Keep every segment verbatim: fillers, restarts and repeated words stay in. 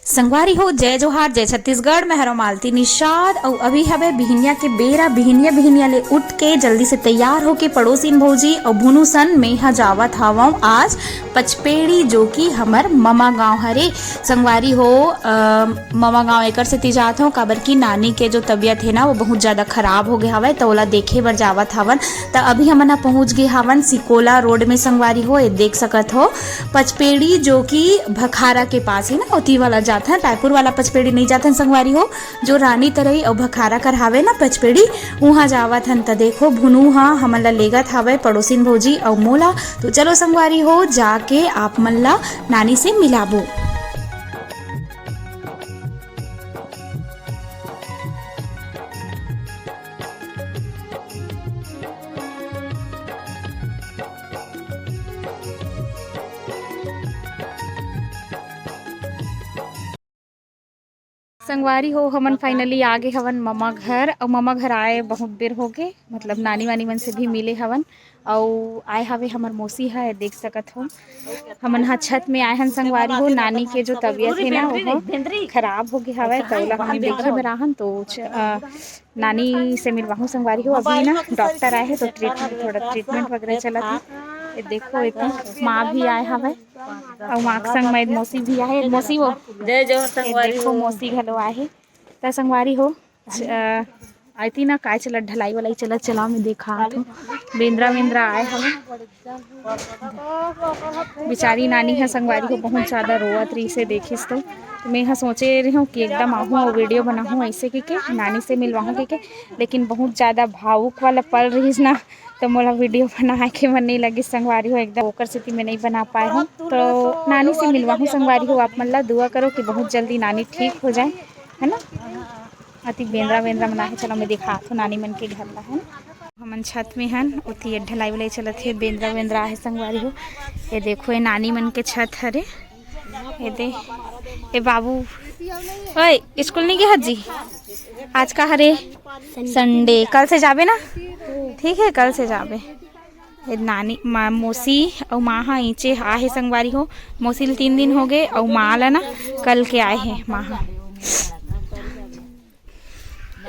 संगवारी हो, जय जोहार, जय छत्तीसगढ़। मैं हरों मालती निषाद, अउ अभी हवे बिहनिया के बेरा। बिहनिया बिहनिया ले उठ के जल्दी से तैयार होके पड़ोसिन भौजी अउ भुनु सन मेहा जावत हावंव आज पचपेड़ी, जो कि हमर ममा गांव हरे। संगवारी हो, अ, ममा गांव एकर सेती जात हंव, काबर कि नानी के जो तबीयत हे ना, वो बहुत ज्यादा खराब हो गे हवय, त ओला देखे बर जावत हावन। त अभी हमन ह पहुंच गे हावन सिकोला रोड में। संगवारी हो, ये देख सकत हो पचपेड़ी, जो कि भखारा के पास हे ना, ओती वाला जात हन, रायपुर वाला पचपेड़ी नहीं जात हन संगवारी हो, जो रानी तरई अउ भखारा कर हावे ना पचपेड़ी, उहाँ जावत हन। त देखो भुनु ह हमन ला लेगत हावय पड़ोसिन भौजी अउ मोला। तो चलो संगवारी हो, जाके आप मन ला नानी से मिलाबो। संगवारी हो, हमन finally आ गे हवन ममा घर। अउ ममा घर आए बहुत बेर हो गे, मतलब नानी वानी मन से भी मिले हवन। अउ आए हवे हमर मौसी ह, देख सकत हो। हमन ह छत में आए हन संगवारी हो, नानी के जो तबीयत हे ना, वो खराब हो गे हवय, त ओला हमन देखे बर आहन। तो च-, अ, नानी से मिलवाहूँ संगवारी हो। अभी ना डॉक्टर आए हे, तो ट्रीटमेंट, थोड़ा ट्रीटमेंट वगैरह चलत हे। ये देखो, एती माँ भी आए हवय। अउ माँ के संग में मौसी भी आहे। मौसी वो जय जोहार ये संगवारी देखो, हो। मौसी घलो आहे। त संगवारी हो, अ, आती ना काय चलत, ढलाई वलाई चलत, चलाओ मैं देखात हूँ। बेंदरा वेंदरा आए हवे। बेचारी नानी ह संगवारी हो बहुत ज्यादा रोवत रहिस हे, देखिस तो। तो मैं ह सोचे रही हूँ कि एकदम आहूँ अउ वीडियो बनाहूँ ऐसे के, के नानी से मिलवाहूँ के, के। लेकिन बहुत ज्यादा भावुक वाला पल रहिस ना, तो मोला वीडियो बनाए के मन नहीं लगिस संगवारी हो, एकदम ओकर सेती मैं नहीं बना पाए हूँ। तो नानी से मिलवाहूँ संगवारी हो, आप मन ला दुआ करो कि बहुत जल्दी नानी ठीक हो जाए, है ना। अति बेंदरा वेंदरा मन आहे, चलो मैं दिखात हूँ नानी मन के घर ला, है ना। हमन छत में हन, ओती ढलाई वलाई चलत हे, बेंदरा वेंदरा आहे संगवारी हो। ये देखो, ये नानी मन के छत हरे। ये दे, ए बाबू, ओए, स्कूल नहीं गया जी? आज का हरे? संडे। कल से जाबे ना? ठीक है, कल से जाबे। ए नानी, माँ, मौसी अउ माँ ह इचे आहे संगवारी हो। मौसी ल तीन दिन हो गए अउ माँ ल ना कल के आए हे माँ ह।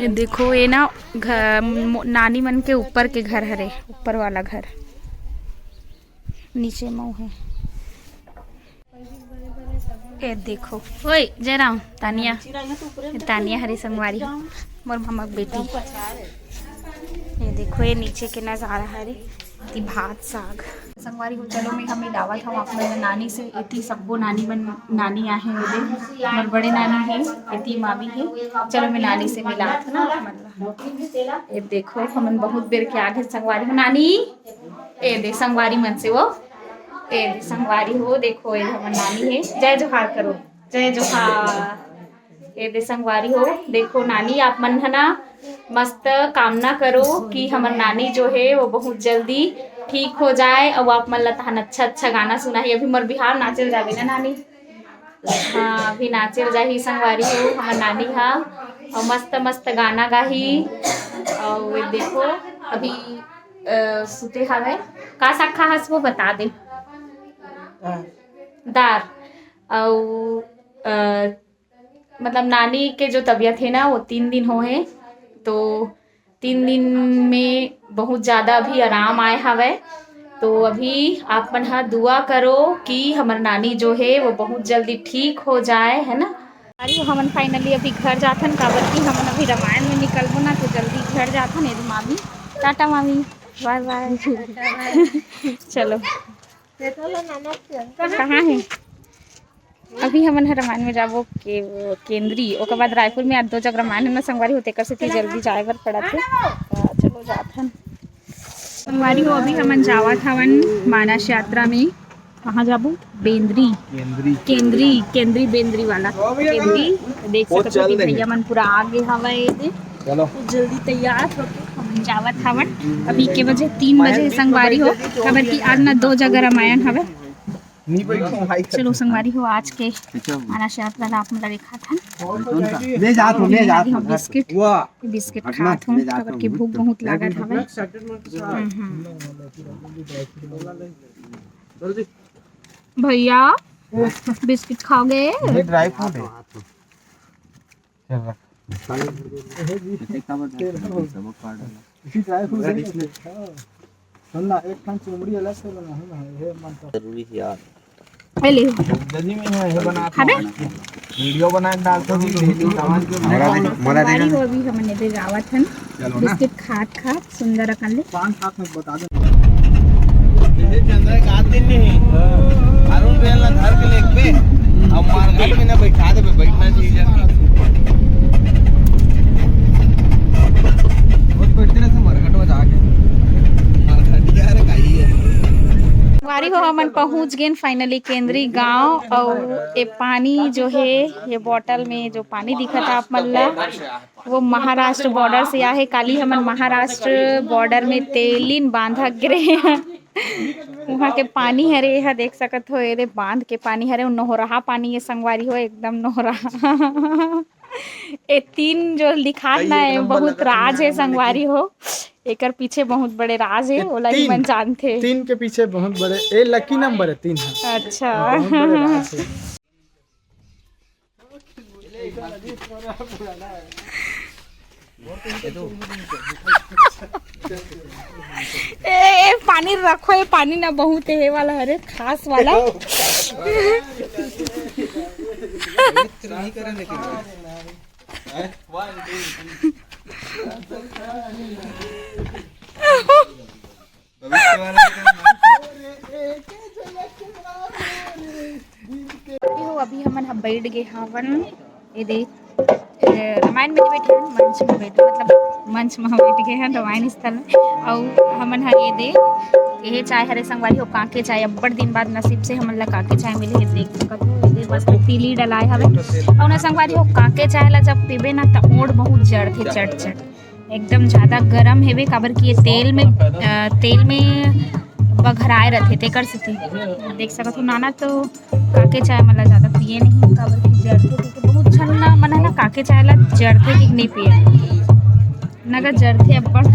ये देखो, ये ना घ-, मो-, नानी मन के ऊपर के घर हरे, ऊपर वाला घर, नीचे मऊ है। ये देखो, ओए जयराम, तानिया, ये तानिया हरे संगवारी हो, मोर मामा के बेटी। ये देखो, ये नीचे के नजारा हरे, एती भात साग। संगवारी हो, चलो मैं हमें लावत हूँ आप मन नानी से, एती सब्बो नानी मन, नानी आहे ओदे, मोर बड़े नानी है, एती मामी है। चलो मैं नानी से मिलात हूँ ना आप मन ला। ये देखो, हमन बहुत बेर के आगे संगवारी हो, नानी। ए दे संगवारी मन से वो, ए दे संगवारी हो, देखो, ए हमर नानी हे। जय जोहार करो, जय जोहार। ए दे संगवारी हो, देखो नानी, आप मन ह ना मस्त कामना करो कि हमर नानी जो हे वो बहुत जल्दी ठीक हो जाए, अउ आप मन ला तहन अच्छा अच्छा गाना सुनाही। अभी मोर बिहाव नाचे ल जाबे ना नानी? हाँ, अभी नाचे ल जाही संगवारी हो हमर नानी हा, अउ मस्त मस्त गाना गाही। अउ ये देखो, अभी, अ, सुते हवे। का साग खा हस वो बता दे। हाँ। दार। अउ, अ, मतलब नानी के जो तबीयत हे ना, वो तीन दिन हो हे, तो तीन दिन में बहुत ज्यादा अभी आराम आए हवय। तो अभी आप मन ह दुआ करो कि हमर नानी जो हे वो बहुत जल्दी ठीक हो जाए, है ना। अरे हमन finally अभी घर जाथन, काबर कि हमन अभी रामायण में निकलबो ना, तो जल्दी घर जाथन। ये मामी, टाटा मामी, बाय बाय। चलो। कहाँ है? अभी हमन ह रामायण में जाबो के, केंद्री, ओकर बाद रायपुर में आज दो जगह रामायण है ना संगवारी हो, तेकर सेती जल्दी जाए बर पड़त हे। त चलो जात हन। संगवारी हो, अभी हमन जावत हवन मानस यात्रा में। कहाँ जाबो? बेंदरी। केंद्री। केंद्री, केंद्री बेंदरी वाला। केंद्री, देख सकत हो कि भैया मन पूरा आगे हवय एदे। चलो। जल्दी तैयार होके हमन जावत हवन। अभी के बजे? तीन बजे संगवारी हो, काबर कि आज ना दो जगह रामायण हवय। चलो संगवारी हो, आज के मानस यात्रा ला आप मन ला दिखात हन। ले जात हूँ, ले जात हूँ। बिस्किट, बिस्किट खात हूँ, काबर कि भूख बहुत लागत हवय। हम्म, हम्म। भैया, बिस्किट खाओगे? ये ड्राई फ्रूट है। चल रख। इसी ड्राई फ्रूट है। हाँ। सुन ना, एक ठन चुमड़ी अलग से बना है ना, ये मन का। जरूरी है यार। ए ले। जल्दी में है, ये बना के खाबे? वीडियो बना के डालते हैं, मोला दे, मोला दे। संगवारी हो, अभी हमन एदे जावत हन। चलो ना। बिस्किट खात खात सुंदर अकन ले। पान खात में बता दे। ये चंद्र का दिन नहीं। अरुण बेल ना धर के लेके अब मारघट में ना बैठा देबे, बैठना चाहिए जाके। बहुत बैठते रहे मरघट में जाके। मरघट यार काई है। संगवारी हो, हमन पहुंच गेन finally केंद्री गांव। अउ ये पानी जो है, ये बॉटल में जो पानी दिखत है आप मन ला, वो महाराष्ट्र बॉर्डर से आए हे। काली हमन महाराष्ट्र बॉर्डर में तेलिन बांधा गिरे हैं। वहाँ के पानी हरे, यह देख सकत हो, एदे बांध के पानी हरे, नोहरहा पानी है संगवारी हो, एकदम नोहरहा। ए तीन जो लिखात ना है, बहुत राज है संगवारी हो, एकर पीछे बहुत बड़े राज है, ओला ही मन जानथे। तीन के पीछे बहुत बड़े, ए लकी नंबर है तीन है। अच्छा। बहुत बड़े राज है। ए, ए, पानी रखो, ये पानी ना बहुत हे वाला, हरे खास वाला। हो, अभी हमन ह बैठ गे हावन एदे, ए, रामायण में बैठे हन, मंच में बैठे, मतलब मंच में बैठ गे हन रामायण स्थल में। अउ हमन ह एदे, एहे चाय हरे संगवारी हो, कांके चाय। अब्बड़ दिन बाद नसीब से हमन ला कांके चाय मिले हे, देख सकत हो। एदे बस पतीली डलाए हवे। अउ ना संगवारी हो, कांके चाय ला जब पीबे ना, त ओंठ बहुत जड़थे, चट चट। एकदम ज्यादा गरम हेवे, काबर कि ये तेल में, अ, तेल में बघराए रथे, तेकर सेती। देख सकत हो, नाना तो कांके चाय मन ला ज्यादा पिए नहीं, काबर कि जरथे, क्योंकि बहुत झन ना मन है ना कांके चाय ला जरथे कि नहीं पिए, नगा जरथे अब्बड़।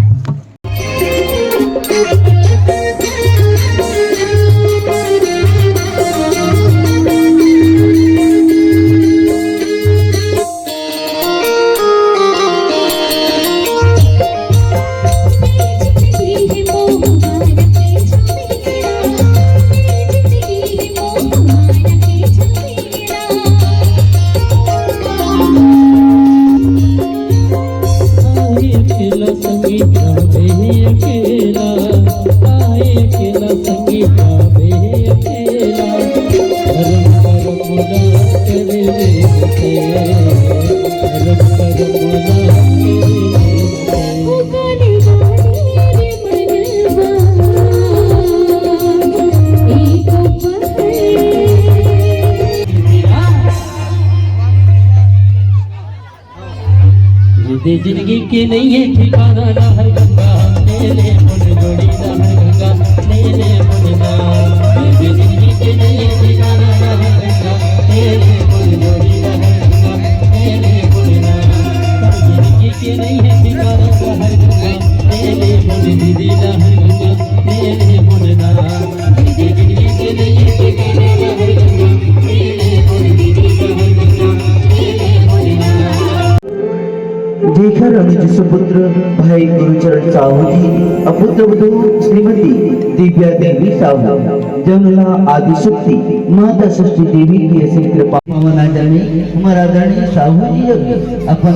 ये जिंदगी के नहीं है ठिकाना ना हर गंगा, ले ले मन जोड़ी ना हर गंगा, ले ले मन ना। ये जिंदगी के नहीं है ठिकाना ना हर गंगा, ले ले मन जोड़ी ना हर गंगा, ले ले मन ना। ये जिंदगी के नहीं है ठिकाना ना हर गंगा, ले ले मन दीदी ना हर गंगा, ले ले मन ना। जेखर अनुज सुपुत्र भाई गुरुचरण साहू जी अउ पुत्र वधू श्रीमती दिव्या देवी साहू, जौन ला आदिशक्ति माता सृष्टि देवी के असीम कृपा। पवन आदरणीय, हमार आदरणीय साहू जी अभी अपन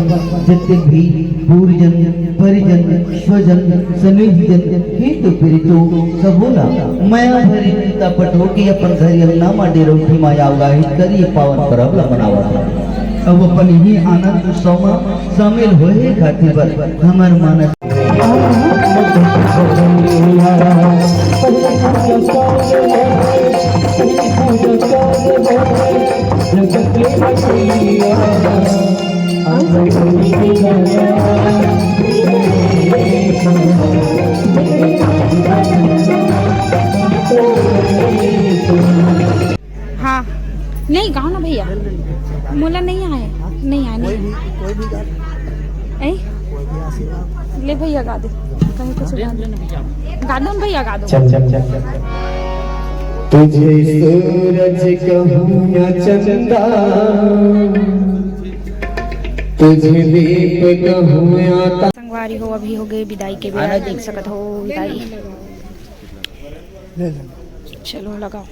जतेक भी गुरुजन, परिजन, स्वजन, सन्निधिजन, हित पीड़ितो सबो ला मया भरी चिता पठो के अपन घर अंगना मा डेरौठी मा आवगाहित करी पावन परब ला मनावत हे। अब अपन ही आनंद उत्सव मा शामिल होए खातिर बर हमर मानस हाँ, नहीं गाओ ना भैया, मोला नहीं आए, नहीं आए, कोई नहीं। भी, कोई भी गा। ऐ? कोई भी आशीर्वाद। ले भैया गा दे, कहीं कुछ गा दे, गा दो ना भैया, गा दो। चल, चल, चल, चल, चल। तुझे सूरज कहूँ या चंदा, तुझे दीप कहूँ या ता- संगवारी हो, अभी हो गए विदाई के बेरा, देख सकत हो विदाई। चलो लगाओ।